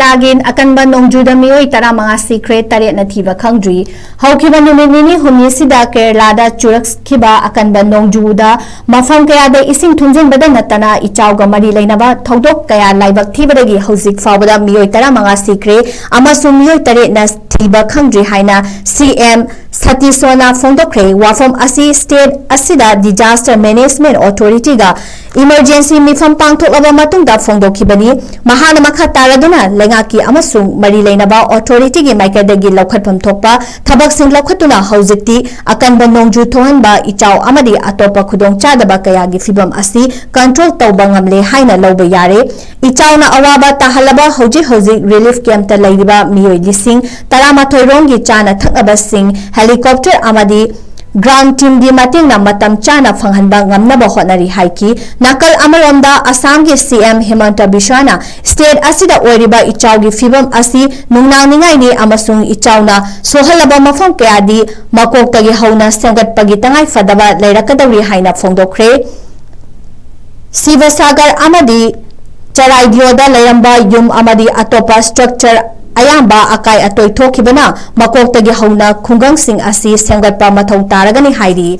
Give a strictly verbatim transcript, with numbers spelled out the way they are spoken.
ꯀꯦꯔꯂꯥꯒꯤ ꯑꯀꯟꯕ ꯅꯣꯡꯖꯨꯗ ꯃꯤꯑꯣꯏ ꯇꯔꯥꯃꯉꯥ ꯁꯤꯈ꯭ꯔꯦ, ꯇꯔꯦꯠꯅ ꯊꯤꯕ ꯈꯪꯗ꯭ꯔꯤ꯫ ꯍꯧꯈꯤꯕ ꯅꯨꯃꯤꯠ ꯅꯤꯅꯤ ꯍꯨꯝꯅꯤꯁꯤꯗ ꯀꯦꯔꯂꯥꯗ ꯆꯨꯔꯛꯈꯤꯕ ꯑꯀꯟꯕ ꯅꯣꯡꯖꯨꯗ ꯃꯐꯝ ꯀꯌꯥꯗ ꯏꯁꯤꯡ ꯊꯨꯝꯖꯤꯟꯕꯗ ꯅꯠꯇꯅ ꯏꯆꯥꯎꯒ ꯃꯔꯤ ꯂꯩꯅꯕ ꯊꯧꯗꯣꯛ ꯀꯌꯥ ꯂꯥꯏꯕꯛ ꯊꯤꯕꯗꯒꯤ ꯍꯧꯖꯤꯛ ꯐꯥꯎꯕꯗ ꯃꯤꯑꯣꯏ ꯇꯔꯥꯃꯉꯥ ꯁꯤꯈ꯭ꯔꯦ ꯑꯃꯁꯨꯡ ꯃꯤꯑꯣꯏ ꯇꯔꯦꯠꯅ ꯊꯤꯕ ꯈꯪꯗ꯭ꯔꯤ ꯍꯥꯏꯅ ꯁꯤ ꯑꯦꯝ ꯁꯇꯤꯁꯣꯅ ꯐꯣꯡꯗꯣꯛꯈ꯭ꯔꯦ꯫ ꯋꯥꯐꯝ ꯑꯁꯤ ꯁ꯭ꯇꯦꯠ ꯑꯁꯤꯗ ꯗꯤꯖꯥꯁꯇꯔ ꯃꯦꯅꯦꯖꯃꯦꯟ ꯑꯣꯊꯣꯔꯤꯇꯤꯒ ꯏꯃꯔꯖꯦꯟꯁꯤ ꯃꯤꯐꯝ ꯄꯥꯡꯊꯣꯛꯂꯕ ꯃꯇꯨꯡꯗ ꯐꯣꯡꯗꯣꯛꯈꯤꯕꯅꯤ꯫ ꯃꯍꯥꯛꯅ ꯃꯈꯥ ꯇꯥꯔꯗꯨꯅ ꯂꯩꯉꯥꯛꯀꯤ ꯑꯃꯁꯨꯡ ꯃꯔꯤ ꯂꯩꯅꯕ ꯑꯣꯊꯣꯔꯤꯇꯤꯒꯤ ꯃꯥꯏꯀꯩꯗꯒꯤ ꯂꯧꯈꯠꯐꯝ ꯊꯣꯛꯄ ꯊꯕꯛꯁꯤꯡ ꯂꯧꯈꯠꯇꯨꯅ ꯍꯧꯖꯤꯛꯇꯤ ꯑꯀꯟꯕ ꯅꯣꯡꯖꯨ ꯊꯣꯛꯍꯟꯕ, ꯏꯆꯥꯎ ꯑꯃꯗꯤ ꯑꯇꯣꯞꯄ ꯈꯨꯗꯣꯡꯆꯥꯗꯕ ꯀꯌꯥꯒꯤ ꯐꯤꯚꯝ ꯑꯁꯤ ꯀꯟꯇ꯭ꯔꯣꯜ ꯇꯧꯕ ꯉꯝꯂꯦ ꯍꯥꯏꯅ ꯂꯧꯕ ꯌꯥꯔꯦ꯫ ꯏꯆꯥꯎꯅ ꯑꯋꯥꯕ ꯇꯥꯍꯜꯂꯕ ꯍꯧꯖꯤꯛ ꯍꯧꯖꯤꯛ ꯔꯤꯂꯤꯐ ꯀꯦꯝꯞꯇ ꯂꯩꯔꯤꯕ ꯃꯤꯑꯣꯏ ꯂꯤꯁꯤꯡ ꯇꯔꯥꯃꯥꯊꯣꯏ ꯔꯣꯝꯒꯤ ꯆꯥꯅ ꯊꯛꯅꯕꯁꯤꯡ ꯍꯦꯂꯤꯀꯣꯞꯇꯔ ꯑꯃꯗꯤ ꯒ꯭ꯔꯥꯎꯟ ꯇꯤꯝꯒꯤ ꯃꯇꯦꯡꯅ ꯃꯇꯝ ꯆꯥꯅ ꯐꯪꯍꯟꯕ ꯉꯝꯅꯕ ꯍꯣꯠꯅꯔꯤ ꯍꯥꯏꯈꯤ꯫ ꯅꯥꯀꯜ ꯑꯃꯔꯣꯝꯗ ꯑꯁꯥꯝꯒꯤ ꯁꯤ ꯑꯦꯝ ꯍꯤꯃꯟꯇ ꯕꯤꯁ꯭ꯋꯥꯅ ꯁ꯭ꯇꯦꯠ ꯑꯁꯤꯗ ꯑꯣꯏꯔꯤꯕ ꯏꯆꯥꯎꯒꯤ ꯐꯤꯚꯝ ꯑꯁꯤ ꯅꯨꯡꯅꯥꯡꯅꯤꯡꯉꯥꯏꯅꯤ ꯑꯃꯁꯨꯡ ꯏꯆꯥꯎꯅ ꯁꯣꯛꯍꯜꯂꯕ ꯃꯐꯝ ꯀꯌꯥꯗꯤ ꯃꯀꯣꯛꯇꯒꯤ ꯍꯧꯅ ꯁꯦꯝꯒꯠꯄꯒꯤ ꯇꯉꯥꯏ ꯐꯗꯕ ꯂꯩꯔꯛꯀꯗꯧꯔꯤ ꯍꯥꯏꯅ ꯐꯣꯡꯗꯣꯛꯈ꯭ꯔꯦ꯫ ꯁꯤꯕꯁꯥꯒꯔ ꯑꯃꯗꯤ ꯆꯔꯥꯏꯗꯤꯌꯣꯗ ꯂꯩꯔꯝꯕ ꯌꯨꯝ ꯑꯃꯗꯤ ꯑꯇꯣꯞꯄ ꯁ꯭ꯇ꯭ꯔꯛꯆꯔ ꯑꯌꯥꯝꯕ ꯑꯀꯥꯏ ꯑꯇꯣꯏ ꯊꯣꯛꯈꯤꯕꯅ ꯃꯀꯣꯛꯇꯒꯤ ꯍꯧꯅ ꯈꯨꯡꯒꯪꯁꯤꯡ ꯑꯁꯤ ꯁꯦꯝꯒꯠꯄ ꯃꯊꯧ ꯇꯥꯔꯒꯅꯤ ꯍꯥꯏꯔꯤ꯫